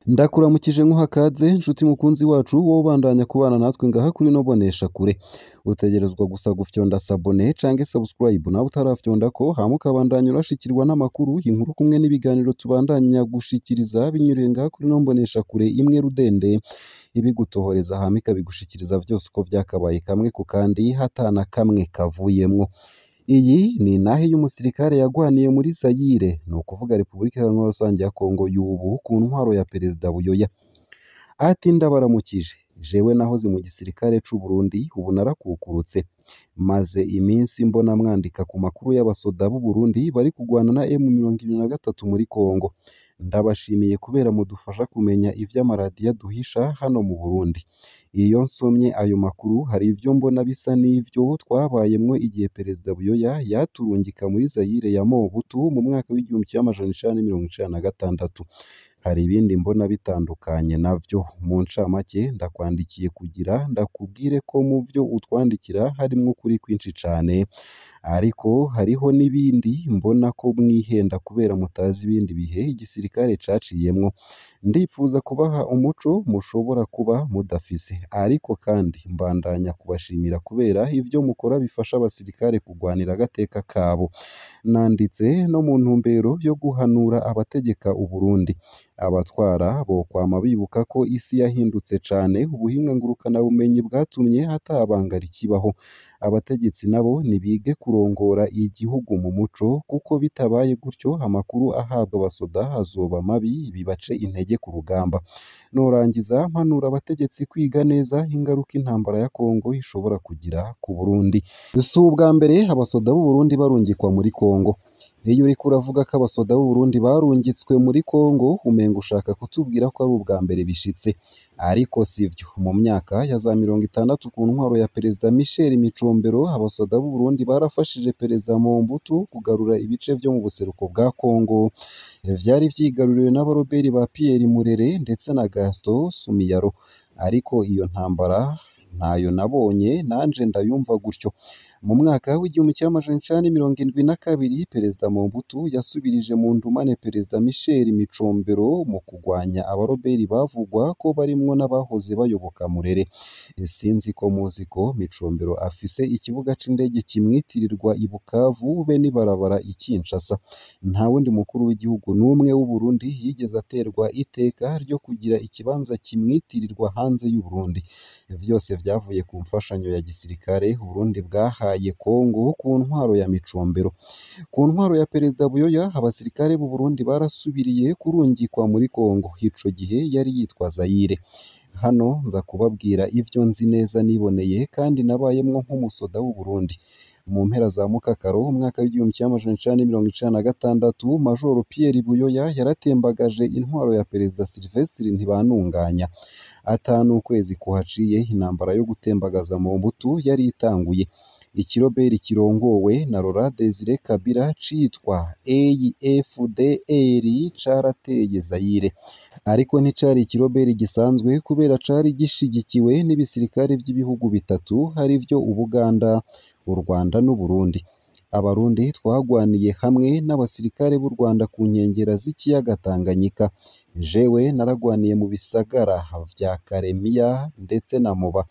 Ndakuramukije nkuha kaze nshuti mukunzi wacu wowe ubandanya kubana natwe ngaha kuri ino mboneshakure, utegerezwa gusa gufyonda s'abonner canke subscribe nawe utarafyondako, hama ukabandanya urashikirwa n'amakuru, inkuru kumwe n'ibiganiro tubandanya gushikiriza binyuriye ngaha kuri ino mboneshakure imwe rudende ibigutohoreza hama ikabigushikiriza vyose uko vyakabaye kamwe ku kandi hatana kamwe kavuyemwo. Iyi ni intahe y'umusirikare yagwaniye muri Zaire, ni ukuvuga Repubulika Iharanira Rusangi ya Kongo y'ubu ku ntwaro ya Perezida Buyoya. Ati ndabaramukije, jewe nahoze mu gisirikare c'u Burundi ubu narakukurutse. Maze iminsi mbona mwandika ku makuru y'abasoda b'u Burundi bari kugwana na M23 muri Kongo. Ndabashimiye kubera mudufasha kumenya ivy'amaradiyo aduhisha hano mu Burundi. Iyo nsomye ayo makuru hari ivyo mbona bisa n'ivyo twabayemwo igihe Perezida Buyoya yaturungika muri Zaire ya Mobutu mu mwaka w'1996. Hari ibindi mbona bitandukanye navyo. Mu ncamake ndakwandikiye kugira ndakubwire ko mu vyo utwandikira harimwo ukuri kwinshi cane, ariko hariho n'ibindi mbona ko mwihenda kubera mutazi ibindi bihe igisirikare caciyemwo. Ndipfuza kubaha umuco mushobora kuba mudafise, ariko kandi mbandanya kubashimira kubera ivyo mukora bifasha abasirikare kugwanira agateka kabo. Nanditse no mu ntumbero yo guhanura abategeka Uburundi. Abatwara bokwama bibuka ko isi yahindutse cane, ubuhinga ngurukanabumenyi bwatumye ata banga rikibaho. Abategetsi nabo nibige kurongora igihugu mu muco, kuko bitabaye gutyo amakuru ahabwa abasoda azoba mabi bibace intege ku rugamba. Norangiza mpanura abategetsi kwiga neza ingaruka intambara ya Kongo ishobora kugira ku Burundi. Si ubwa mbere abasoda b'u Burundi barungikwa muri Kongo. Iyo uriko uravuga ko abasoda b'u Burundi barungitswe muri Kongo, umenga ushaka kutubwira ko ari ubwa mbere bishitse, ariko sivyo. Mu myaka ya za 60 ku ntwaro ya Perezida Michel Micombero, abasoda b'u Burundi barafashije Perezida Mobutu kugarura ibice vyo mu buseruko bwa Kongo vyari vyigaruriwe n'abaroberi ba Pierre Murere ndetse na Gaston Sumiyaro. Ariko iyo ntambara ntayo nabonye nanje ndayumva gutyo. Mu mwaka w'1972 Perezida Mobutu yasubirije mu ndumane Perezida Michel Micombero mu kugwanya abaroberi bavugwa ko barimwo n'abahoze bayoboka Murere. Sinzi ko muzi ko Micombero afise ikibuga c'indege kimwitirirwa i Bukavu be n'ibarabara i Kinshasa. Nta wundi mukuru w'igihugu n'umwe w'u Burundi yigeze aterwa iteka ryo kugira ikibanza kimwitirirwa hanze y'u Burundi. Vyose vyavuye ku mfashanyo ya gisirikare Uburundi bwahaye Kongo ku ntwaro ya Micombero. Ku ntwaro ya Perezida Buyoya, abasirikare b'u Burundi barasubiriye kurungikwa muri Kongo. Ico gihe yari yitwa Zaire. Hano nza kubabwira ivyo nzi neza niboneye kandi nabayemwo nk'umusoda w'u Burundi. Mu mpera za Mukakaro umwaka w'1996, Majoro Pierre Buyoya yaratembagaje intwaro ya Perezida Sylvestre Ntibantunganya. Ata n'ukwezi kuhaciye intambara yo gutembagaza Mobutu yari itanguye. Ikiroberi kirongowe na Laurent Desire Kabila citwa AFDL carateye Zaire. Ariko nticari ikiroberi gisanzwe kubera cari gishigikiwe n'ibisirikare vy'ibihugu bitatu arivyo Ubuganda, u Rwanda n'Uburundi. Abarundi twagwaniye hamwe n'abasirikare b'u Rwanda ku nkengera z'ikiyaga Tanganyika. Jewe naragwaniye mu bisagara vya Karemiya ndetse na Moba.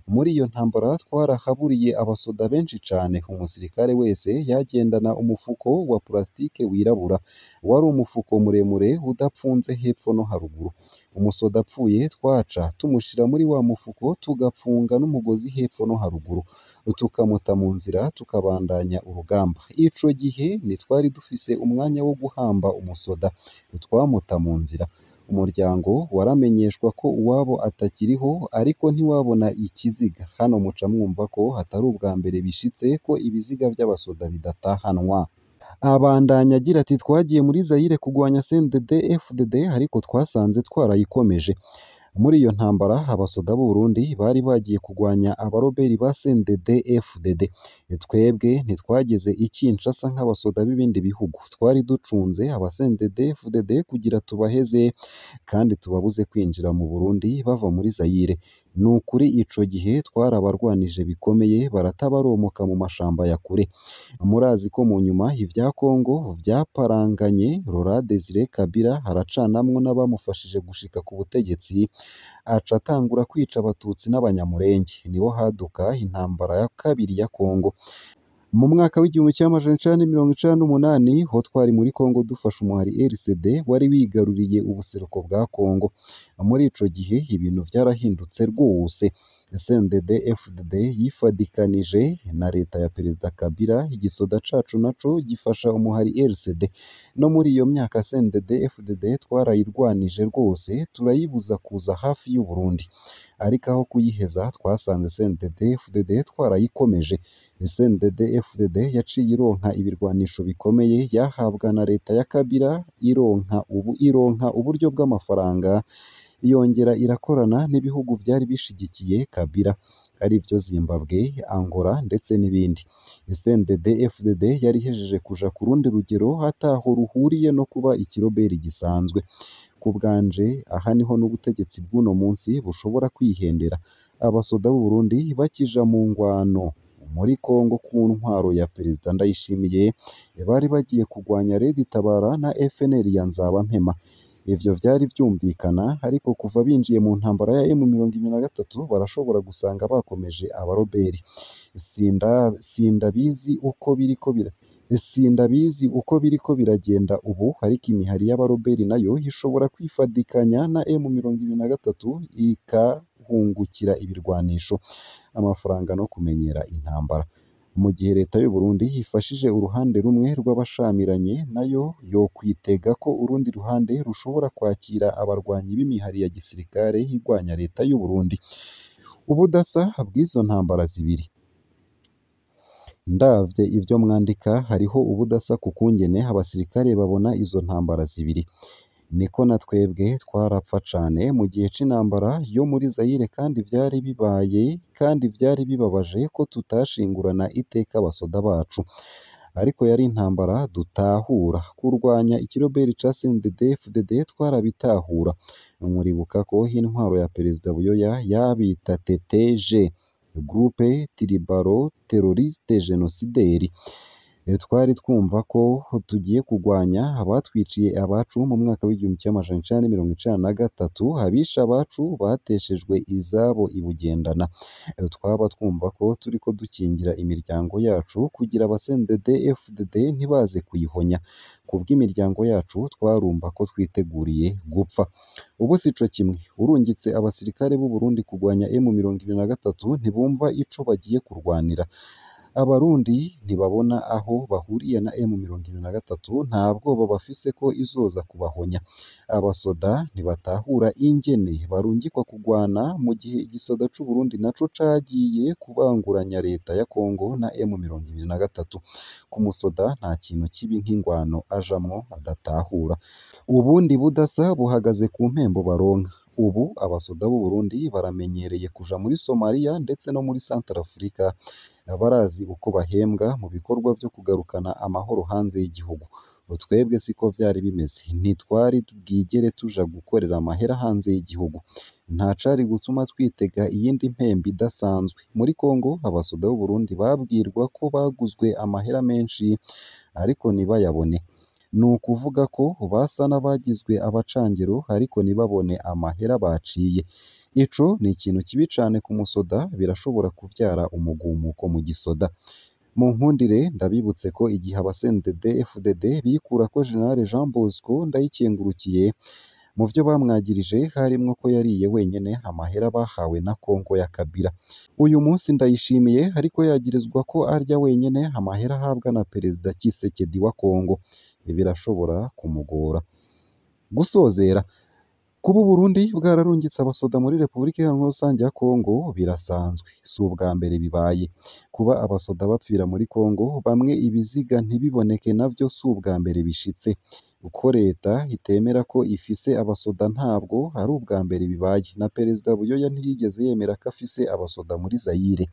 Muri iyo ntambara twarahaburiye abasoda benshi cane. Umusirikare wese yagendana umufuko wa plastique wirabura. Wari umufuko muremure udapfunze hepfo no haruguru. Umusoda apfuye twaca tumushira muri wa mufuko tugapfunga n'umugozi hepfo no haruguru, tukamuta mu nzira tukabandanya urugamba. Ico gihe ntitwari dufise umwanya wo guhamba umusoda, twamuta mu nzira. Umuryango waramenyeshwa ko uwabo atakiriho ariko ntiwabona ikiziga. Hano muca mwumva ko atari ubwa mbere bishitse ko ibiziga vy'abasoda bidatahanwa. Abandanya agira ati twagiye muri Zaire kugwanya CNDD FDD ariko twasanze twarayikomeje. Muri iyo ntambara abasoda b'u Burundi bari bagiye kugwanya abaroberi ba CNDD FDD. Twebwe ntitwageze i Kinshasa nk'abasoda b'ibindi bihugu, twari ducunze aba CNDD FDD kugira tubaheze kandi tubabuze kwinjira mu Burundi bava muri Zaire. Nukuri ico gihe twarabarwanije bikomeye baratabaromoka mu mashamba ya kure. Murazi ko mu nyuma ivya Kongo vyaparanganye, Laurent Desire Kabila aracanamwo n'abamufashije gushika ku butegetsi, aca atangura kwica abatutsi n'abanyamurenge. Niho haduka intambara ya kabiri ya Kongo. Mu mwaka w'1998 ho twari muri Kongo dufashe umuhari RCD wari wigaruriye ubuseruko bwa Kongo. Muri ico gihe ibintu vyarahindutse rwose. CNDD FDD yifadikanije na leta ya Perezida Kabila, igisoda cacu naco gifasha umuhari RCD. No muri iyo myaka CNDD FDD twarayirwanije rwose, turayibuza kuza hafi y'u Burundi. Ariko aho kuyiheza twasanze CNDD FDD twarayikomeje. CNDD FDD yaciye ironka ibirwanisho bikomeye yahabwa na leta ya Kabila, ironka uburyo bw'amafaranga, yongera irakorana n'ibihugu vyari bishigikiye Kabila, arivyo Zimbabwe, Angola ndetse n'ibindi. CNDD FDD yari ihejeje kuja ku rundi rugero ataho ruhuriye no kuba ikiroberi gisanzwe. Ku bwanje aha niho n'ubutegetsi bw'uno munsi bushobora kwihendera. Abasoda b'u Burundi bakija mu ngwano muri Kongo ku ntwaro ya Perezida Ndayishimiye, bari bagiye kugwanya Red Tabara na FNL ya Nzabampema. Ivyo vyari vyumvikana, ariko kuva binjiye mu ntambara ya M23 barashobora gusanga bakomeje abaroberi. Sindabizi uko biriko biragenda ubu, ariko imihari y'abaroberi nayo ishobora kwifadikanya na M23 ikahungukira ibirwanisho, amafaranga no kumenyera intambara. Mu gihe leta y'u Burundi ifashije uruhande rumwe rw'abashamiranye, nayo yokwitega ko urundi ruhande rushobora kwakira abarwanyi b'imihari ya gisirikare igwanya leta y'u Burundi. Ubudasa bw'izo ntambara zibiri. Ndavye ivyo mwandika hariho ubudasa ku kungene abasirikare babona izo ntambara zibiri. Niko na twebwe twarapfa cane mu gihe c'intambara yo muri Zaire, kandi vyari bibaye kandi vyari bibabaje ko tutashingurana iteka abasoda bacu. Ariko yari intambara dutahura. Kurwanya ikiroberi ca CNDD FDD twarabitahura. Muribuka ko intwaro ya Perezida Buyoya yabita TTG, Groupe Tribalo Terroriste Génocidaire. Twari twumva ko tugiye kugwanya abatwiciye abacu mu mwaka w'1993, abishe abacu bateshejwe izabo i Bugendana. Twaba twumva ko turiko dukingira imiryango yacu kugira aba CNDD FDD ntibaze kuyihonya. Kubw'imiryango yacu twarumva ko twiteguriye gupfa. Ubu sico kimwe, urungitse abasirikare b'u Burundi kugwanya M23 ntibumva ico bagiye kurwanira. Abarundi ntibabona aho bahuriye na M23, nta bwoba bafise ko izoza kubahonya. Abasoda ntibatahura ingene barungikwa kugwana mu gihe igisoda c'u Burundi naco cagiye kubanguranya leta ya Kongo na M23. Ku musoda nta kintu kibi nk'ingwano ajamwo adatahura. Ubundi budasa buhagaze ku mpembo baronka. Ubu abasoda b'u Burundi baramenyereye kuja muri Somalia ndetse no muri Centrafrica. Barazi uko bahembwa mu bikorwa vyo kugarukana amahoro hanze y'igihugu. Twebwe siko vyari bimeze, ntitwari bwigere tuja gukorera amahera hanze y'igihugu. Nta cari gutuma twitega iyindi mpembo idasanzwe. Muri Kongo abasoda b'u Burundi babwirwa ko baguzwe amahera menshi ariko ntibayabone. Ni ukuvuga ko basa n'abagizwe abacangero ariko ntibabone amahera baciye. Ico ni ikintu kibi cane ku musoda, birashobora kuvyara umugumuko mu gisoda. Mu nkundire ndabibutse ko igihe aba CNDD FDD bikurako General Jean Bosco Ndayikengurukiye, mu vyo bamwagirije harimwo ko yariye wenyene amahera bahawe na Kongo ya Kabila. Uyu munsi Ndayishimiye ariko yagirizwa ko arya wenyene amahera ahabwa na Perezida Tshisekedi wa Kongo. Birashobora kumugora. Gusozera, kuba Uburundi bwararungitse abasoda muri Repubulika Iharanira Rusange ya Kongo birasanzwe, si ubwa mbere bibaye. Kuba abasoda bapfira muri Kongo bamwe ibiziga ntibiboneke navyo si ubwa mbere bishitse. Uko leta itemera ko ifise abasoda ntabwo ari ubwa mbere bibaye. Na Perezida Buyoya ntiyigeze yemera ko afise abasoda muri Zaire.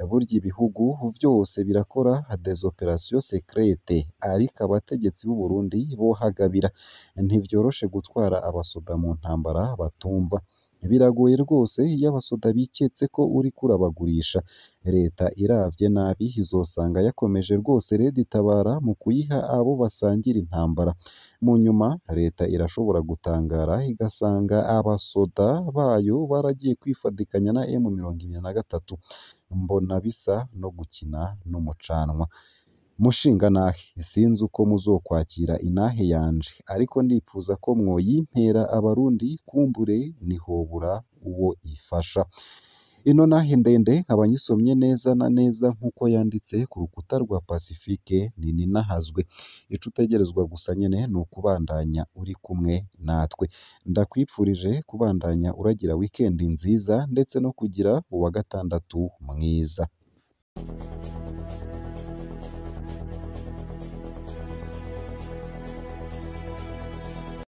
Burya ibihugu vyose birakora des opérations secrètes, ariko abategetsi b'u Burundi bohagabira. Ntivyoroshe gutwara abasoda mu ntambara batumva. Biragoye rwose iyo abasoda biketse ko uriko urabagurisha. Leta iravye nabi izosanga yakomeje rwose Red Tabara mu kuyiha abo basangira intambara. Mu nyuma leta irashobora gutangara igasanga abasoda bayo baragiye kwifadikanya na M23. Mbona bisa no gukina n'umucanwa. Mushingantahe, sinzi uko muzokwakira intahe yanje, ariko ndipfuza ko mwoyimpera abarundi kumbure ntihobura uwo ifasha. Ino ntahe ndende nkaba nyisomye neza na neza nk'uko yanditse ku rukuta rwa Pacifique Nininahazwe. Ico utegerezwa gusa nyene ni ukubandanya uri kumwe natwe. Ndakwipfurije kubandanya uragira weekend nziza ndetse no kugira uwa gatandatu mwiza.